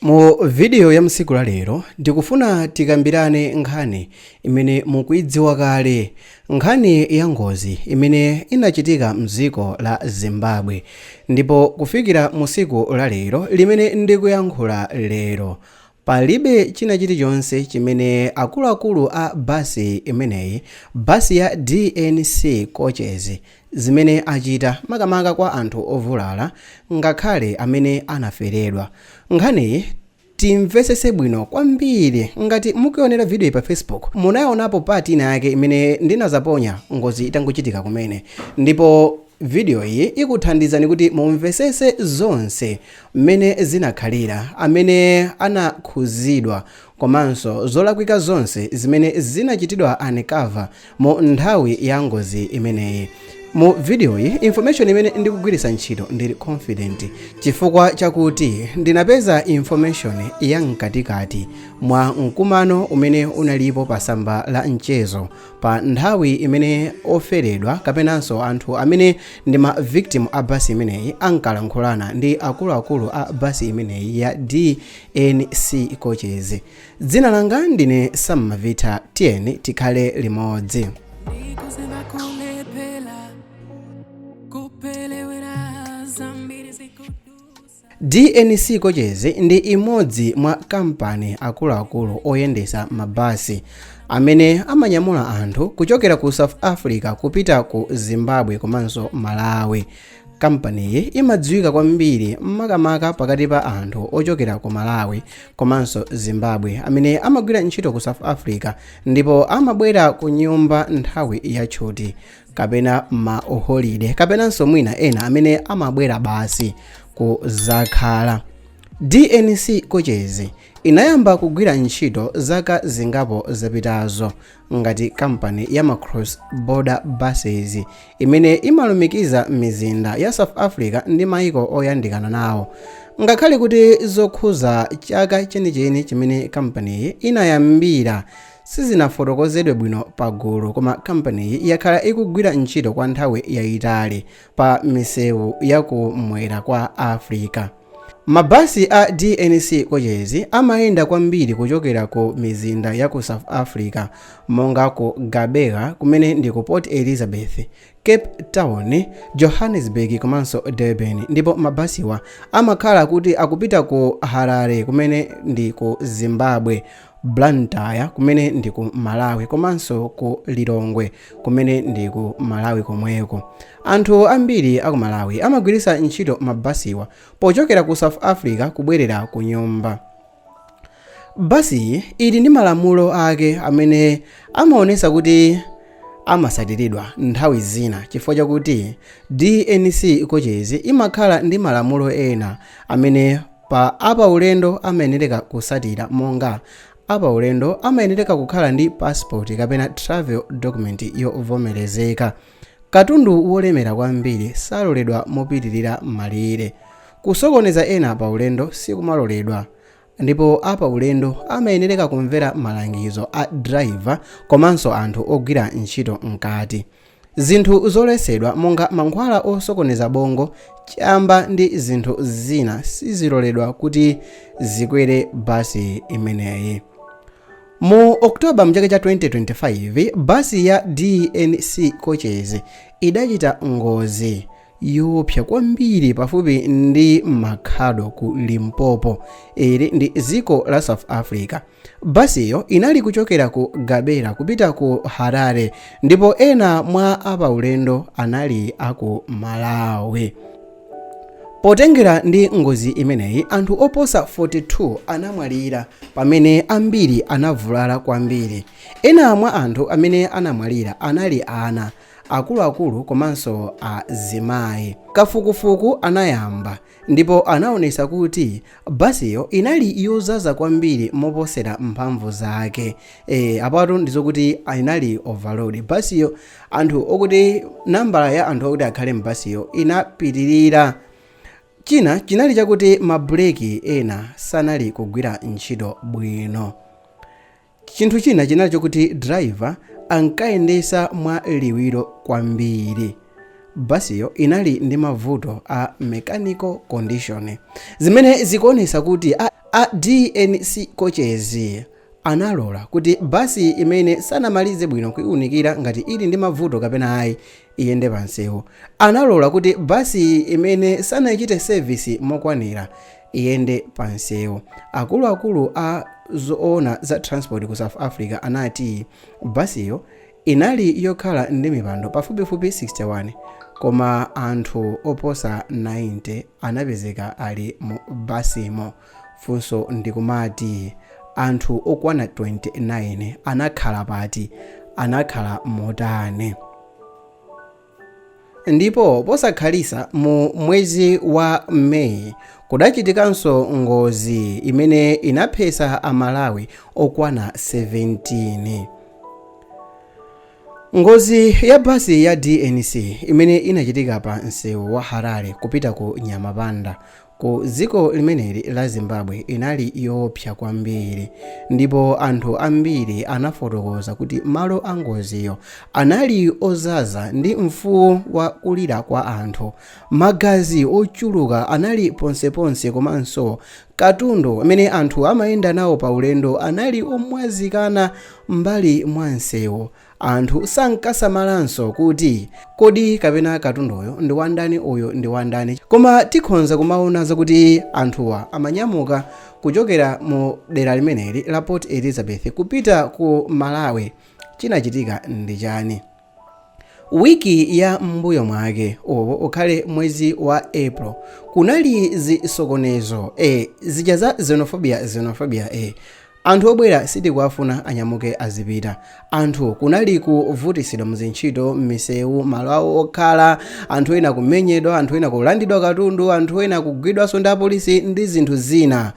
Mu video ya msiku la lero ndikufuna tikambirane nkhani imene mukuidziwa kale, nkhani ya ngozi imene inachitika mdziko la Zimbabwe. Ndipo kufikira musiku la lero limene ndikuyankhula lero, palibe china chilichonse chimene akuluakulu a basi imeneyi, basi ya DNC Coaches, zimene achita makamaka kwa anthu ovulala ngakhale amene anaferedwa. Nkhaniyi timvesese bwino kwambiri. Ngati mukuionera video iyi pa Facebook, munaionapo part ina yake imene ndinazaponya ngozi itangochitika kumene, ndipo video iyi ikuthandizani kuti mumvesese zonse mmene zinakhalira, amene anakhuzidwa, komanso zolakwika zonse zimene zinachitidwa uncover mu nthawi ya ngozi imeneyi. Mu video iyi, information imene ndikugwiritsa ntchito ndili confident chifukwa chakuti ndinapeza information ya mkatikati mwa mkumano umene unalipo pa tsamba la mchezo pa nthawi imene oferedwa kapenanso anthu amene ndi ma victim a basi imeneyi ankalankhulana ndi akuluakulu a basi imeneyi ya DNC Coaches. Dzina langa ndine Sam Mavita, tiyeni tikhale limodzi. Ndikuziva kulephera kupelewera zambiri zikudusa. DNC Coaches ndi imodzi mwa kampani akuluakulu oyendesa mabasi amene amanyamula anthu kuchokera ku South Africa kupita ku Zimbabwe komanso Malawi. Kampaniyi imadziwika kwambiri makamaka pakati pa anthu ochokera ku Malawi komanso Zimbabwe amene amagwira ntchito ku South Africa ndipo amabwera ku nyumba nthawi yatchuti kapena ma holiday, kapenanso mwina ena amene amabwera basi kuzakhala. DNC Coaches inayamba kugwira ntchito zaka zingapo zapitazo ngati kampani ya ma cross border buses imene imalumikiza mizinda ya South Africa ndi maiko oyandikana nawo. Ngakhale kuti zokhuza chaka chenicheni chimene kampaniyi inayambira sizinafotokozedwe bwino pagulu, koma kampaniyi yakhala ikugwira ntchito kwa nthawi yayitali pa misewu yakumwera kwa Africa. Mabasi a DNC Coaches amayenda kwambiri kuchokera ku mizinda ya ku South Africa monga ku Gqeberha, kumene ndi ku Port Elizabeth, Cape Town, Johannesburg komanso Durban, ndipo mabasiwa amakhala kuti akupita ku Harare, kumene ndi ku Zimbabwe, Blantyre, kumene ndi ku Malawi, komanso ku Lilongwe, kumene ndi ku Malawi komweko. Anthu ambiri aku Malawi amagwiritsa ntchito mabasiwa pochokera ku South Africa kubwerera ku nyumba. Basiyi ili ndi malamulo ake amene amaonesa kuti amasatiridwa nthawi zina, chifukwa chakuti DNC Coaches imakhala ndi malamulo ena amene pa apaulendo amayenereka kusatira, monga apaulendo amayenereka kukhala ndi passport kapena travel document yovomerezeka, katundu wolemera kwambiri saloledwa mopitirira malire, kusokoneza ena paulendo sikumaloledwa, ndipo apaulendo amayenereka kumvera malangizo a driver komanso anthu ogwira ntchito mkati. Zinthu zoletsedwa monga mankhwala osokoneza bongo, chamba ndi zinthu zina siziloledwa kuti zikwere basi imeneyi. Mu Oktoba mchaka cha 2025, basi ya DNC Coaches idachita ngozi yoopsa kwambiri pafupi ndi Makhado ku Limpopo, ili ndi dziko la South Africa. Basiyo inali kuchokera ku Gqeberha kupita ku Harare ndipo ena mwa apaulendo anali aku Malawi. Potengera ndi ngozi imeneyi, anthu oposa 42 anamwalira pamene ambiri anavulala kwambiri. Ena mwa anthu amene anamwalira anali ana, akuluakulu komanso azimayi. Kafukufuku anayamba ndipo anaonesa kuti basiyo inali yozaza kwambiri moposera mphamvu zake. Apatu ndizokuti inali overload basiyo, anthu okuti nambala ya anthu okuti akhale mbasiyo inapitirira. China chinali chakuti mabuleki ena sanali kugwira ntchito bwino. Chinthu china chinali chokuti driver ankayendesa mwa liwiro kwambiri. Basiyo inali ndi mavuto a mechanical condition zimene zikuonesa kuti A DNC Coaches analola kuti basi imene sanamalize bwino kuiunikira ngati ili ndi mavuto kapena ayi iyende pansewu. Analola kuti basi imene sanayichite service mokwanira iyende pansewu. Akuluakulu a zoona za transport ku South Africa anati basiyo inali yokhala ndi mipando pafupifupi 61, koma anthu oposa 90 anapezeka ali mu basimo. Funso ndikumati, anthu okwana 29 anakhala pati? Anakhala motani? Ndipo posakhalisa mu mwezi wa Meyi kudachitikanso ngozi imene inaphesa Amalawi okwana 17. Ngozi ya basi ya DNC imene inachitika pa msewu wa Harare kupita ku Nyamapanda ku dziko limeneli la Zimbabwe inali yoopsa kwambiri, ndipo anthu ambiri anafotokoza kuti malo a ngoziyo anali ozaza ndi mfuwu wa kulira kwa anthu. Magazi ochuluka anali ponseponse, komanso katundu amene anthu amayenda nawo pa ulendo anali omwazikana mbali mwa msewu. Anthu sankasamalanso kuti kodi kapena katunduyo ndi wandani, uyu ndi wandani. Koma tikhonza kumaona zakuti anthuwa amanyamuka kuchokera mu dera limeneli la Port Elizabeth kupita ku Malawi. Chinachitika ndi chani? Wiki ya mbuyo mwake, uwo ukhale mwezi wa April, kunali zisokonezo zija za xenophobia. Xenophobia, anthu obwera sitikuwafuna, anyamuke azipita. Anthu kunali kuvutisidwa muzintchito, m'misewu, malo awo okhala, anthu ena kumenyedwa, anthu ena kulandidwa katundu, anthu ena kugwidwanso ndi apolisi ndi zinthu zina.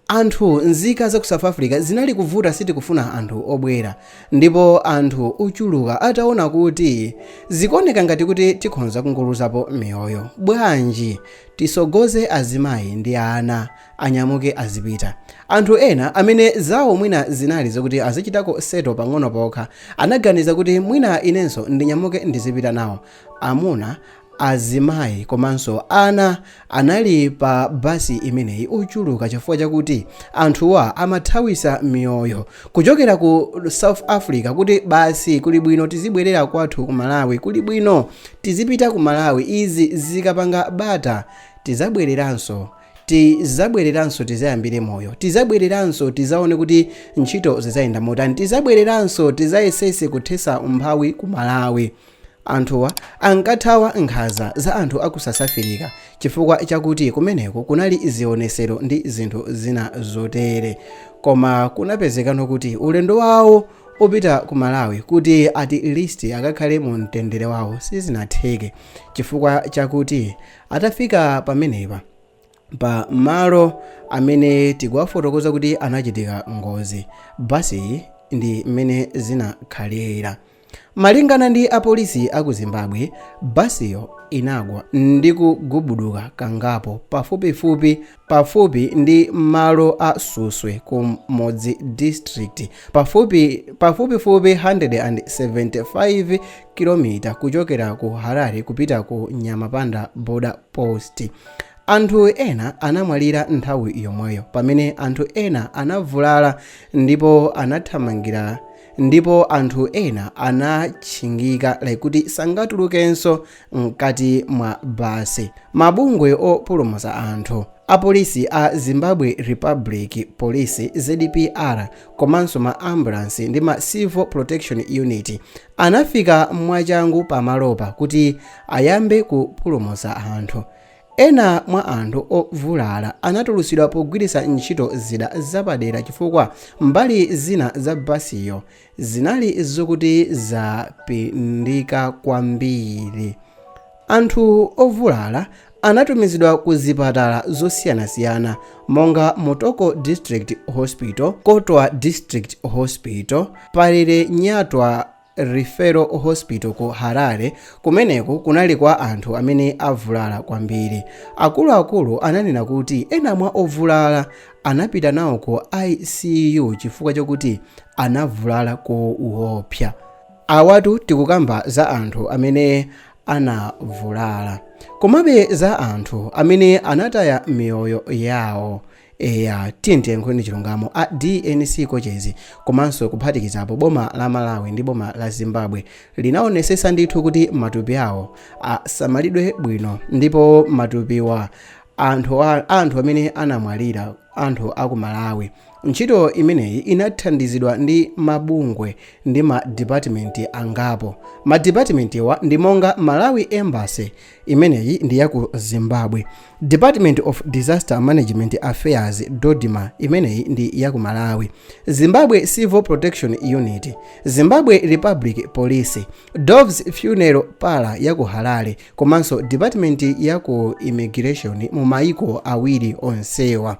Anthu, nzika za ku South Africa zinali kuvuta, sitikufuna anthu obwera. Ndipo anthu ochuluka ataona kuti zikuoneka ngati kuti tikhonza kungoluzapo miyoyo, bwanji tisogoze azimayi ndi ana anyamuke azipita? Anthu ena amene zawo mwina zinali zokuti azichitako settle pang'ono pokha anaganiza kuti mwina inenso ndinyamuke ndizipita nawo. Amuna, azimayi komanso ana anali pa basi imeneyi ochuluka, chifukwa chakuti anthuwa amathawisa miyoyo kuchokera ku South Africa, kuti basi kuli bwino tizibwerera kwathu ku Malawi, kuli bwino tizipita ku Malawi, izi zikapanga bata tizabwereranso, tizabwereranso tizayambire moyo, tizabwereranso tizaone kuti ntchito zizayenda motani, tizabwereranso tizayesese kuthesa umphawi ku Malawi. Anthuwa ankathawa nkhanza za anthu aku South Africa, chifukwa chakuti kumeneko kunali zionesero ndi zinthu zina zotere. Koma kunapezekano kuti ulendo wawo upita ku Malawi kuti at least akakhale mu mtendere wawo sizinatheke, chifukwa chakuti atafika pamenepa, pa malo amene tikuwafotokoza kuti anachitika ngozi basi, ndi mmene zinakhalira. Malingana ndi apolisi aku Zimbabwe, basiyo inagwa ndi kugubuduka kangapo pafupifupi pafupi ndi malo a Suswe ku Mudzi District, pafupifupi 175 km kuchokera ku Harare kupita ku Nyamapanda border post. Anthu ena anamwalira nthawi yomweyo, pamene anthu ena anavulala ndipo anathamangira, ndipo anthu ena anatchingika, like kuti sangatulukenso mkati mwa basi. Mabungwe opulumutsa anthu, apolisi a Zimbabwe Republic Police, ZPR, komanso ma ambulance ndi ma Civil Protection Unit anafika mwachangu pamalopa kuti ayambe kupulumutsa anthu. Ena mwa anthu ovulala anatulutsidwa pogwiritsa ntchito zida zapadera, chifukwa mbali zina za basiyo zinali zokuti zapindika kwambiri. Anthu ovulala anatumizidwa ku zipatala zosiyanasiyana monga Mutoko District Hospital, Kotwa District Hospital, Parirenyatwa Referral Hospital ku Harare. Kumeneku kunali kwa anthu amene avulala kwambiri. Akuluakulu ananena kuti ena mwa ovulala anapita nawo ku ICU chifukwa chokuti anavulala koopsa. Awatu tikukamba za anthu amene anavulala. Komabe za anthu amene anataya miyoyo yawo Eya, tiye tiyankhuleni chilungamo. A DNC Coaches komanso kuphatikizapo boma la Malawi ndi boma la Zimbabwe linaonesesa ndithu kuti matupi awo asamalidwe bwino, ndipo matupiwa anthu amene anamwalira, anthu aku Malawi. Ntchito imeneyi inathandizidwa ndi mabungwe ndi ma department angapo. Ma department-wa ndi monga Malawi Embassy, imeneyi ndi yaku Zimbabwe, Department of Disaster Management Affairs, DoDMA, imeneyi ndi yaku Malawi, Zimbabwe Civil Protection Unit, Zimbabwe Republic Police, Doves Funeral Parlour yaku Harare, komanso department yaku immigration mu maiko awiri onsewa.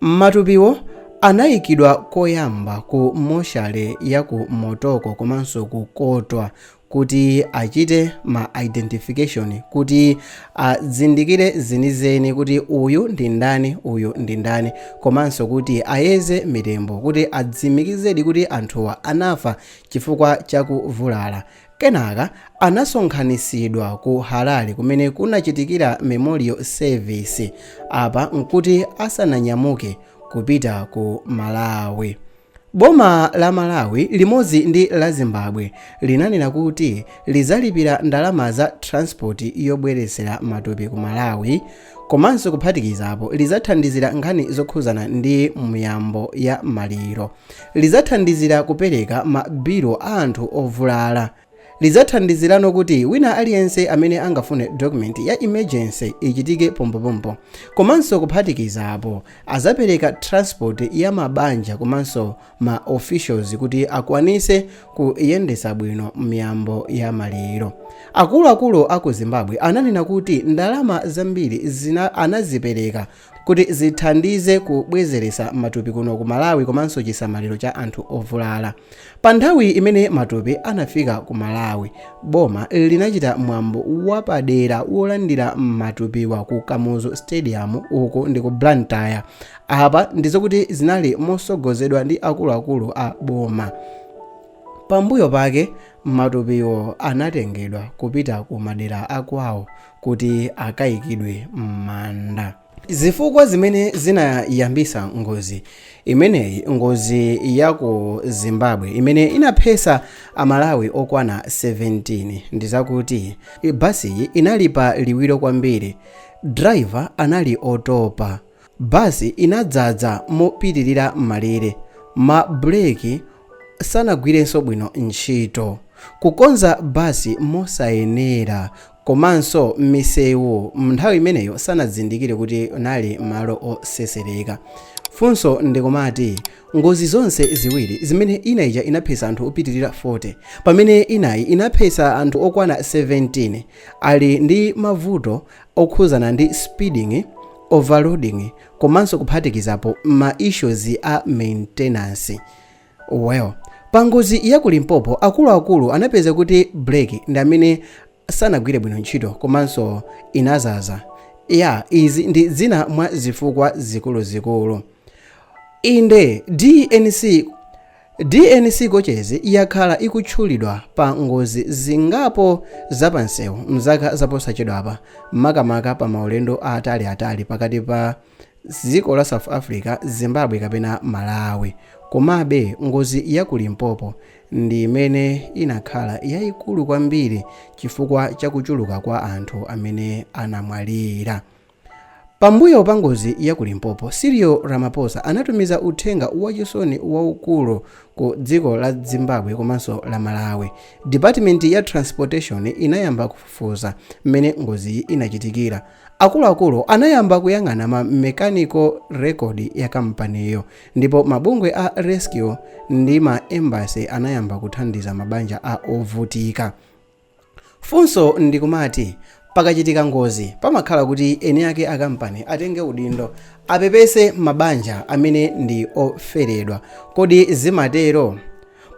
Matupiwo anayikidwa koyamba ku moshale ya ku Mutoko komanso ku Kotwa kuti achite ma identification, kuti azindikire zenizeni kuti uyu ndi ndani, uyu ndi ndani, komanso kuti ayeze mitembo kuti adzimikizedi kuti anthuwa anafa chifukwa chakuvulala. Kenaka anasonkhanitsidwa ku Harare kumene kunachitikira memorial service. Apa nkuti asananyamuke kupita ku Malawi. Boma la Malawi limodzi ndi la Zimbabwe linanena kuti lizalipira ndalama za transport yobweretsera matupi ku Malawi, komanso kuphatikizapo lidzathandizira nkhani zokhuzana ndi miyambo ya maliro, lidzathandizira kupereka mabilo a anthu ovulala, lidzathandizirano kuti wina aliyense amene angafune document ya emergency ichitike pompopompo, komanso kuphatikizapo azapereka transport ya mabanja komanso ma officials kuti akwanise kuyendesa bwino miyambo ya maliro. Akuluakulu aku Zimbabwe ananena kuti ndalama zambiri zina anazipereka kuti zithandize kubwezeresa matupi kuno ku Malawi komanso chisamaliro cha anthu ovulala. Pa nthawi imene matupi anafika ku Malawi, boma linachita mwambo wapadera wolandira matupiwa ku Kamuzu Stadium, uku ndi ku Blantyre. Apa ndizokuti zinali mosogozedwa ndi akuluakulu a boma. Pambuyo pake matupiwo anatengedwa kupita ku madera akwawo kuti akayikidwe m'manda. Zifukwa zimene zinayambisa ngozi imeneyi, ngozi ya ku Zimbabwe imene inaphesa Amalawi okwana 17, ndi zakuti basiyi inali pa liwiro kwambiri, driver anali otopa, basi inadzaza mopitirira malire, ma breki sanagwirenso bwino ntchito, kukonza basi mosayenera, komanso m'misewu nthawi imeneyo sanazindikire kuti nali malo osesereka. Funso ndikumati, ngozi zonse ziwiri zimene ina ija inaphesa anthu opitirira 40 pamene inayi inaphesa anthu okwana 17, ali ndi mavuto okhuzana ndi speeding, overloading, komanso kuphatikizapo ma issues a maintenance. Well, pa ngozi ya ku Limpopo akuluakulu anapeza kuti brake ndi amene sanagwire bwino ntchito komanso inazaza. Ya, izi ndi zina mwa zifukwa zikuluzikulu. Inde, DNC Coaches yakhala ikutchulidwa pa ngozi zingapo zapansewu mzaka zaposachedwapa, makamaka pa maulendo ataliatali pakati pa dziko la South Africa, Zimbabwe kapena Malawi. Komabe ngozi ya ku Limpopo ndi imene inakhala yayikulu kwambiri chifukwa chakuchuluka kwa anthu amene anamwalira. Pambuyo pa ngozi ya ku Limpopo, Cyril Ramaphosa anatumiza uthenga wachisoni waukulu ku dziko la Zimbabwe komanso la Malawi. Department ya Transportation inayamba kufufuza mmene ngoziyi inachitikira. Akuluakulu anayamba kuyang'ana ma mechanical record ya kampaniyo, ndipo mabungwe a rescue ndi ma embassy anayamba kuthandiza mabanja a ovutika. Funso ndikumati, pakachitika ngozi pamakhala kuti eni ake a kampani atenge udindo, apepese mabanja amene ndi oferedwa. Kodi zimatero?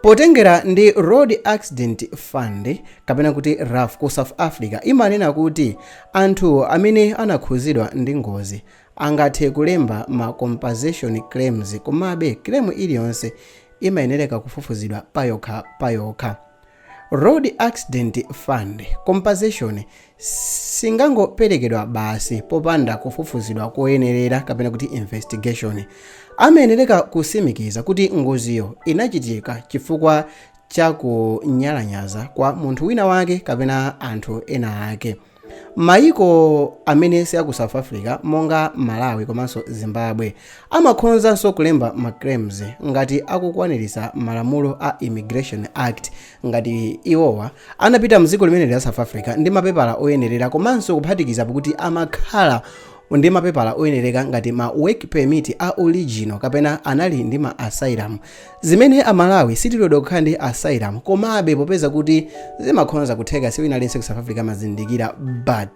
Potengera ndi Road Accident Fund kapena kuti RAF ku South Africa, imanena kuti anthu amene anakhuzidwa ndi ngozi angathe kulemba ma compensation claims, komabe claim iliyonse imayenereka kufufuzidwa payokha payokha. Road Accident Fund compensation singangoperekedwa basi popanda kufufuzidwa koyenerera kapena kuti investigation. Amayenereka kusimikiza kuti ngoziyo inachitika chifukwa chakunyalanyaza kwa munthu wina wake kapena anthu ena ake. Mayiko amene si aku South Africa monga Malawi komanso Zimbabwe amakhonzanso kulemba ma claims ngati akukwanirisa malamulo a Immigration Act, ngati iwowa anapita mdziko limeneli la South Africa ndi mapepala oyenerera, komanso kuphatikiza kuti amakhala ndi mapepala oyenereka ngati ma work permit a original kapena anali ndi ma asylum, zimene Amalawi sitiloledwa kukhala ndi asylum. Komabe popeza kuti zimakhonza kutheka, si wina aliyense ku South Africa amazindikira, but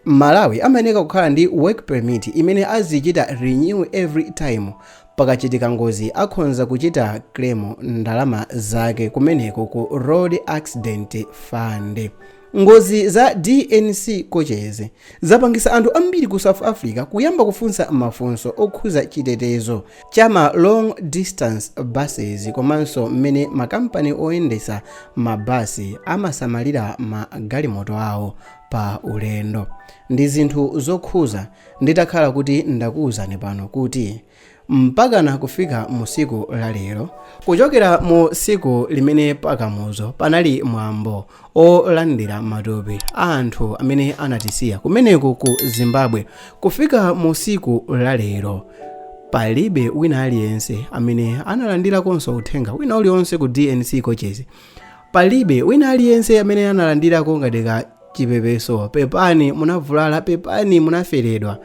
Malawi amayeneka kukhala ndi work permit imene azichita renew every time. Pakachitika ngozi akhonza kuchita claim ndalama zake kumeneko ku Road Accident Fund. Ngozi za DNC Coaches zapangisa anthu ambiri ku South Africa kuyamba kufunsa mafunso okhuza chitetezo cha ma long distance buses komanso mmene makampani oyendesa mabasi amasamalira magalimoto awo pa ulendo. Ndi zinthu zokhuza nditakhala kuti ndakuwuzani pano kuti mpakana kufika mu siku la lero, kuchokera mu siku limene pakamuzo panali mwambo olandira matupi a anthu amene anatisiya kumeneko ku Zimbabwe, kufika mu siku la lero palibe wina aliyense amene analandirakonso uthenga wina uliwonse ku DNC Coaches. Palibe wina aliyense amene analandirako ngati ka chipepeso, pepani munavulala, pepani munaferedwa.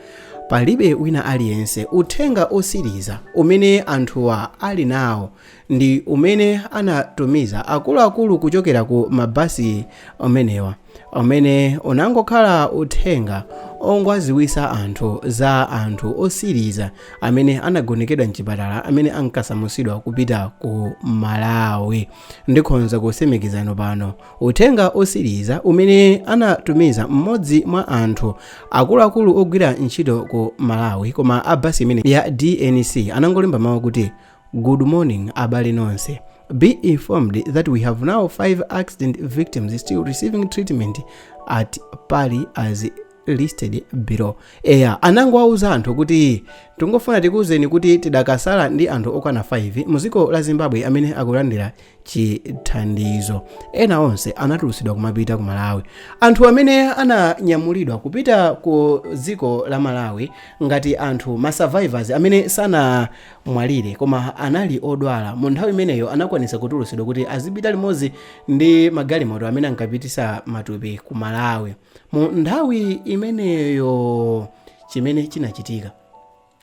Palibe wina aliyense. Uthenga osiriza umene anthuwa ali nawo ndi umene anatumiza akuluakulu kuchokera ku mabasi amenewa, umene unangokhala uthenga ongwaziwisa anthu za anthu osiriza amene anagonekedwa mchipatala amene ankasamusidwa kupita ku Malawi. Ndikhonza kusimikizano pano, uthenga osiriza umene anatumiza mmodzi mwa anthu akuluakulu ogwira ntchito ku Malawi koma a basi imene ya DNC anangolemba mawu kuti, "Good morning abale nonse, be informed that we have now 5 accident victims still receiving treatment at Pali as listed below." Eya, anangowauza anthu kuti tingofuna tikuwuzeni kuti tidakasala ndi anthu okwana 5 mu dziko la Zimbabwe amene akulandira chithandizo. Ena onse anatulusidwa kumapita ku Malawi. Anthu amene ananyamulidwa kupita ku dziko la Malawi ngati anthu ma survivors amene sanamwalire koma anali odwala mu nthawi imeneyo anakwanisa kutulusidwa kuti azipita limodzi ndi magalimoto amene ankapitisa matupi ku Malawi. Mu nthawi imeneyo chimene chinachitika,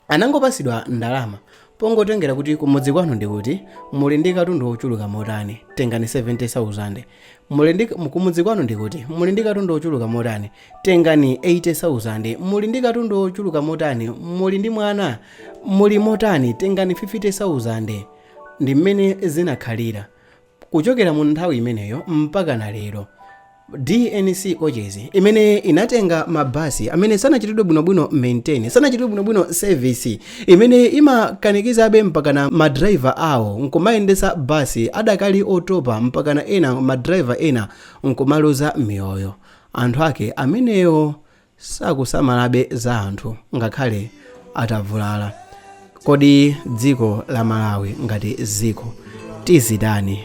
anangopasidwa ndalama pongotengera kuti kumudzi kwanu ndi kuti muli ndi katundu wochuluka motani, tengani 70,000. Muli ndi kumudzi kwanu ndi kuti muli ndi katundu wochuluka motani, tengani 80,000. Muli ndi katundu wochuluka motani, muli ndi mwana, muli motani, tengani 50,000. Ndi mmene zinakhalira kuchokera mu nthawi imeneyo mpaka na lero. DNC Coaches imene inatenga mabasi amene sanachitidwe bwinobwino maintain, sanachitidwe bwinobwino service, imene imakanikizabe mpakana madraiva awo nkumayendesa basi adakali otopa, mpakana ena madraiva ena nkumaluza miyoyo. Anthu ake ameneyo sakusamalabe za anthu ngakhale atavulala. Kodi dziko la Malawi ngati dziko tizitani,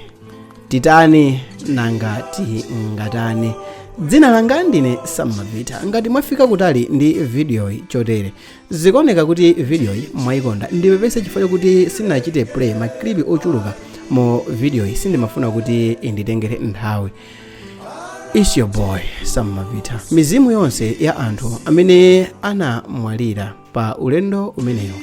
titani, nanga tingatani? Dzina langa ndine Samavita. Ngati mwafika kutali ndi vidiyoyi chotere, zikuoneka kuti vidiyoyi mwayikonda. Ndipepese chifukwa chokuti sindinachite play ma clip ochuluka mu vidiyoyi, sindimafuna kuti inditengere nthawi. It's your boy Samavita. Mizimu yonse ya anthu amene anamwalira pa ulendo umeneyo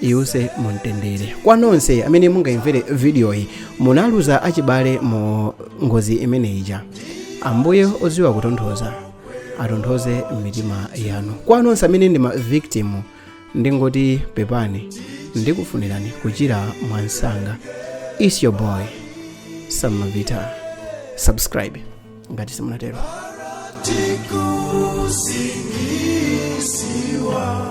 iwuse mumtendere. Kwa nonse amene mungayimvere vidiyoyi, munaluza achibale mu ngozi imeneyija, Ambuye odziwa kutonthoza atonthoze mitima yanu. Kwa nonse amene ndi ma victim, ndingoti pepani, ndikufunirani kuchira mwansanga. It's your boy Samavita. Subscribe ngati simunatero. Tikusingisiwa.